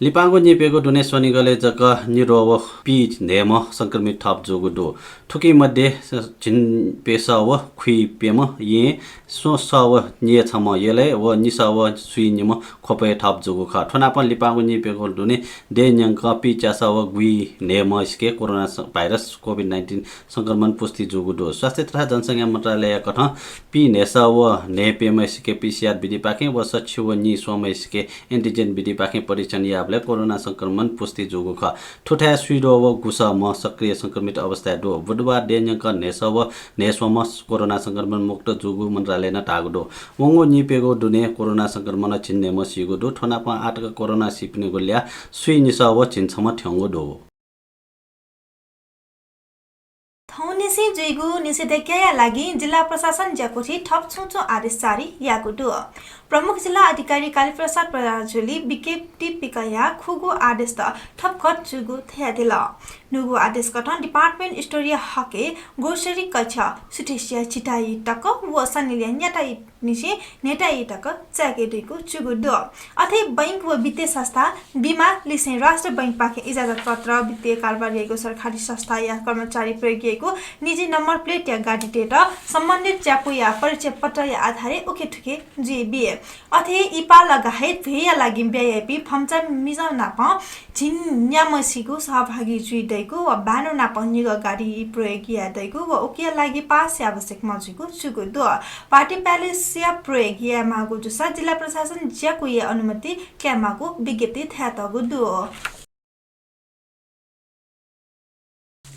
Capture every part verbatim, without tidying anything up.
लिपांगु नीप्यघौ दुने स्वनिगलय् जक निद्वः व पीन्हय्म्ह संक्रमित थप जूगु दु। थुकी मध्ये झिंप्यसः व खुइप्यम्ह येँ, स्वसः व न्यय्छम्ह यलय् व निसः व स्वीनिम्ह ख्वपय् थप जूगु खः। थ्व नापं लिपांगु नीप्यघौ दुने देय् न्यंक पीच्यासः व गुइन्हय्म्हसिके कोरोना स-, भाइरस कोभिड नाइन्टिन संक्रमण पुष्टि जूगु दु। स्वास्थ्य तथा जनसंख्या मन्त्रालयया कथं पीन्हय्सः व न्हय्प्यम्हसिके पीसीआर विधिपाखें व सछि व नीस्वम्हसिके एन्टिजेन विधिपाखें परीक्षण याःबलय् कोरोना संक्रमण पुष्टि जूगु खः। थुथाय् स्वीद्वः व गुसःम्ह सक्रिय संक्रमित अवस्थाय् दु। बुधबार देय् न्यंक न्हय्सः व न्हय्स्वम्ह कोरोना संक्रमण मुक्त जूगु मन्त्रालयनं धाःगु दु। वंगु नीप्यघौ दुने कोरोना संक्रमणं झिंन्हय्म्ह सीगु दु। थ्व नापं आःतक कोरोनां सीपिनिगु ल्याः स्वीनिसः व झिंछम्ह थ्यंगु दु। थौंनिसें जुइगु निषेधाज्ञाया लागि जिल्ला प्रशासन ज्याकुथिं थप छुं छुं आदेश जारी याःगु दु। प्रमुख जिल्ला अधिकारी कालीप्रसाद पराजुली विज्ञप्ति पिकयाः खुगू आदेशत थपघट जूगु धयादिल। न्हूगु आदेश कथं department store-या हके, grocery कक्ष, सुथसिया झिताइ तक व सनिलया न्याताइ निसें न्हय्ताइ तक चाय्के दइगु जूगु दु। अथे बैंक व वित्तीय संस्था, बीमा लिसें राष्ट्र बैंकपाखें इजाजत पत्र, वित्तीय कारबार याइगु सरकारी संस्थाया कर्मचारी प्रयोग याइगु निजी नम्बर प्लेटया गाडीतय्त सम्बन्धित ज्याकुया परिचय पत्रया आधारय् उखेथुखे जुइ बी। अथे इपा लगायत भ्वय्या लागि ब्यय याइपिं फम्चा मिजं नाप झिंन्याम्हसिगु सहभागी जुइ दइगु व ब्यानर नाप निगः गाडी प्रयोग याये दइगु व उकिया लागि पास आवश्यक मजुइगु जूगु दु। पार्टी प्यालेसया प्रयोग यायेमाःगु जूसा जिल्ला प्रशासन ज्याकुया अनुमति कायेमाःगु विज्ञप्ति धयातःगु दु।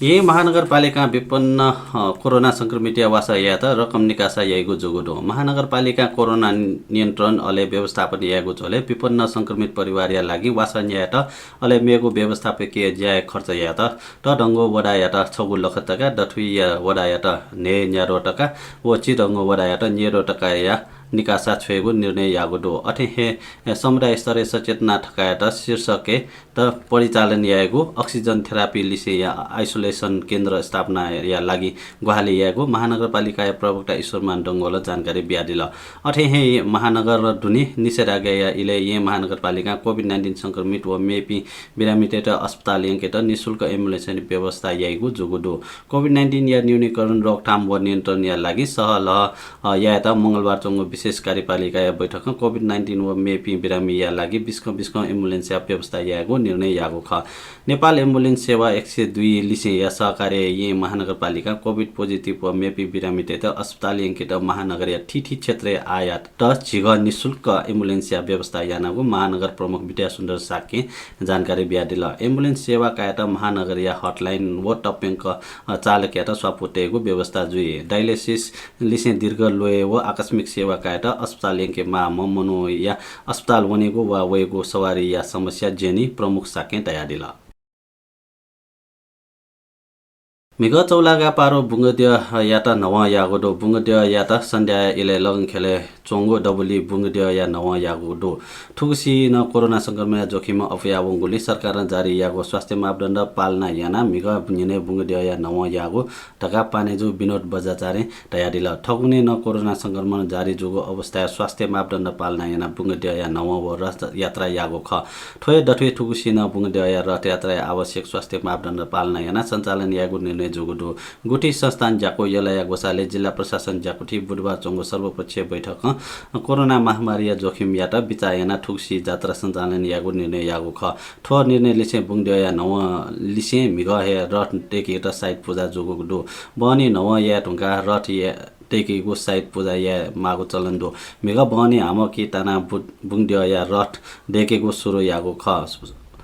येँ महानगरपालिकां विपन्न, अ, कोरोना संक्रमितया वासः यायेत रकम निकासा याइगु जूगु दु। महानगरपालिकां कोरोना नियन्त्रण अले व्यवस्थापन यायेगु झ्वलय् विपन्न संक्रमित परिवारया लागि वासः न्यायेत अले मेगु व्यवस्थापकीय ज्याय् खर्च यायेत तःधंगु वडायात छगू लख तका, दथुइया वडायात न्हय्न्याद्वः तका व चिधंगु वडायात न्यद्वः तकाया निकासा छ्वयेगु निर्णय याःगु दु। अथे हे समुदाय स्तरय् सचेतना थकायेत शीर्षकय् त परिचालन यायेगु, oxygen therapy लिसेंया isolation केन्द्र स्थापनाया लागि ग्वाहालि यायेगु महानगरपालिकाया प्रवक्ता ईश्वरमान डंगोलं जानकारी बियादिल। अथे हे महानगर दुने निषेधाज्ञाया इलय् येँ महानगरपालिकां कोभिड नाइन्टिन संक्रमित व मेपिं बिरामीतय्त अस्पताल यंकेत निशुल्क एम्बुलेन्सया व्यवस्था याइगु जूगु दु। कोभिड नाइन्टिनया न्यूनीकरण, रोकथाम व नियन्त्रणया लागि सहलह, अ, यायेत मंगलबार च्वंगु विशेष कार्यपालिकाया बैठकं कोभिड नाइन्टिन व मेपिं बिरामीया लागि बिस्कं बिस्कं एम्बुलेन्सया व्यवस्था यायेगु निर्णय याःगु खः। नेपाल एम्बुलेन्स सेवा एक सय दुई लिसेंया सहकार्यय् येँ महानगरपालिकां कोभिड पोजिटिभ व मेपिं बिरामीतय्त अस्पताल यंकेत महानगरया थीथी क्षेत्रय् आःयात झिगः निशुल्क एम्बुलेन्सया व्यवस्था यानागु महानगर प्रमुख विद्यासुन्दर शाक्यं जानकारी बियादिल। एम्बुलेन्स सेवा कायेत महानगरया हटलाइन व तप्यंक, अ, चालकयात स्वापू तयेगु व्यवस्था जुइ। डायलिसिस लिसें दीर्घ ल्वय् व आकस्मिक सेवा कायेत अस्पताल यंके माःम्ह मनूया अस्पताल वनेगु वा वयेगु सवारीया समस्या ज्यनी, प्रमुख शाक्यं धयादिल। म्हिगः चौलागा पारो बुंगद्यःयात न्हवं याःगु दु। बुंगद्यःयात सन्ध्याया इलय् लगनखेलय् च्वंगु दबुलिइ बुंगद्यःया न्हवं याःगु दु। थुगुसी नं कोरोना संक्रमणया जोखिम अप्वया वंगुलिं सरकारं जारी याःगु स्वास्थ्य मापदण्ड पालना यानाः म्हिगः न्हिनय् बुंगद्यःया न्हवं याःगु धकाः पानेजु विनोद बज्राचार्यं धयादिल। थौंकन्हय् नं कोरोना संक्रमण जारी जूगु अवस्थाय् स्वास्थ्य मापदण्ड पालना यानाः बुंगद्यःया न्हवं व रथयात्रा याःगु खः। थ्व हे दथुइ थुगुसी नं बुंगद्यःया रथयात्राय् आवश्यक स्वास्थ्य मापदण्ड पालना यानाः सञ्चालन यायेगु निर्णय जूगु दु। गुठी संस्थान ज्याकू यलया ग्वसालय् जिल्ला प्रशासन ज्याकुथिइ बुधबार च्वंगु सर्वपक्षीय बैठकं कोरोना महामारीया जोखिमयात बिचाः यानाः थुगुसी जात्रा सञ्चालन यायेगु निर्णय याःगु खः। थ्व निर्णय लिसें बुंगद्यःया न्हवं लिसें म्हिगः हे रथ दय्केत साइत पुजा जूगु दु। बहनी न्हवं याये धुंकाः रथ या-, दय्केगु साइत पुजा याये माःगु चलन दु। म्हिगः बहनी हामकी तानाः बु-, बुंगद्यःया रथ दय्केगु सुरु याःगु खः।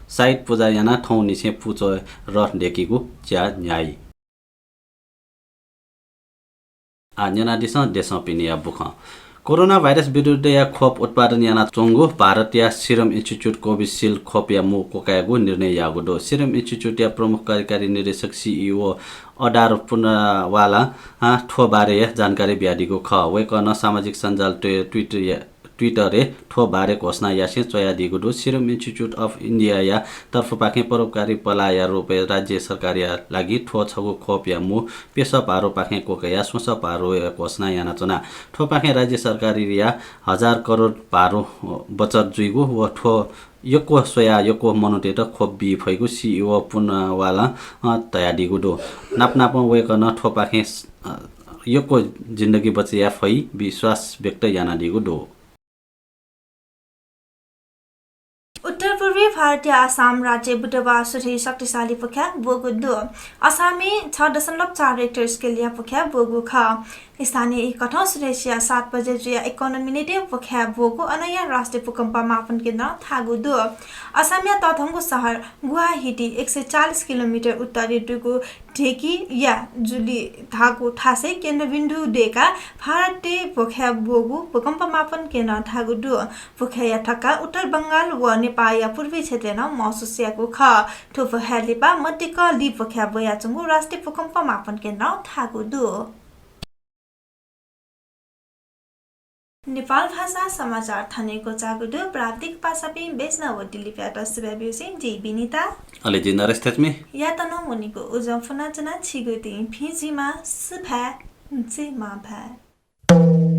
साइत पुजा यानाः थौंनिसें पुचः रथ दय्केगु ज्या न्ह्याइ। आः न्यनादिसँ देशं पिनेया बुखँ। कोरोना भाइरस विरुद्धया खोप उत्पादन यानाच्वंगु भारतया Serum Institute Covishield खोपया मू क्वकायेगु निर्णय याःगु दु। Serum Institute-या प्रमुख कार्यकारी निर्देशक, सिइओ, अडार पुनावालां थ्व बारे जानकारी बियादीगु खः। वय्कलं सामाजिक सञ्जाल ट्वि-, Twitter-या Twitter-य् थ्व बारे घोषणा यासें च्वयादीगु दु। Serum Institute of India-या तर्फपाखें परोपकारी पलाःया रूपय् राज्य सरकारया लागि थ्व छगू खोपया मू प्यसः भारुपाखें क्वकयाः स्वसः भारुया घोषणा यानाच्वना। थ्वपाखें राज्य सरकारया हजार करोड भारु बचत जुइगु व थ्व यक्व स्वयाः यक्व मनूतय्त खोप बी फइगु CEO पुनावालां, अ, धयादीगु दु। नापनापं वय्कलं थ्वपाखें, अ, यक्व जिन्दगी बचय् याये फइ विश्वास व्यक्त यानादीगु दु। उत्तर पूर्वी भारतया आसाम राज्यय् बुधबार सुथय् शक्तिशाली भुख्याः ब्वःगु दु। आसामय् छ दशमलव चार Richter scale-या भुख्याः ब्वःगु खः। स्थानीय कथं सुथय् सात बजे जुयाः एकाउन्न मिनेटय् भुख्याः ब्वःगु अनया राष्ट्रिय भूकम्प मापन केन्द्रं धाःगु दु। आसामया तःधंगु शहर गुवाहाटी एक सय चालिस किलोमिटर उत्तरय् दुगु ढेकियाजुली धाःगु थासय् केन्द्रबिन्दु दय्काः भारतय् भुख्याः ब्वःगु भूकम्प मापन केन्द्रं धाःगु दु। भुख्याःया धक्का उत्तर बंगाल व नेपाःया पूर्वी क्षेत्रय् नं महसुस याःगु खः। थ्व भुख्याः लिपा मध्यकलय् भुख्याः ब्वयाच्वंगु राष्ट्रिय भूकम्प मापन केन्द्रं धाःगु दु। नेपाल भाषा समाचार थन हे क्वचाःगु दु। प्राविधिक पासापिं बेचना व दिलीपयात सुभाय् ब्यूसें जि विनिता। अले जि नरेश थेच्मी। यात नं वनेगु उजं फ्वनाच्वना। छिगु दिं भिं जुइमा। सुभाय्। जय मांभाय्।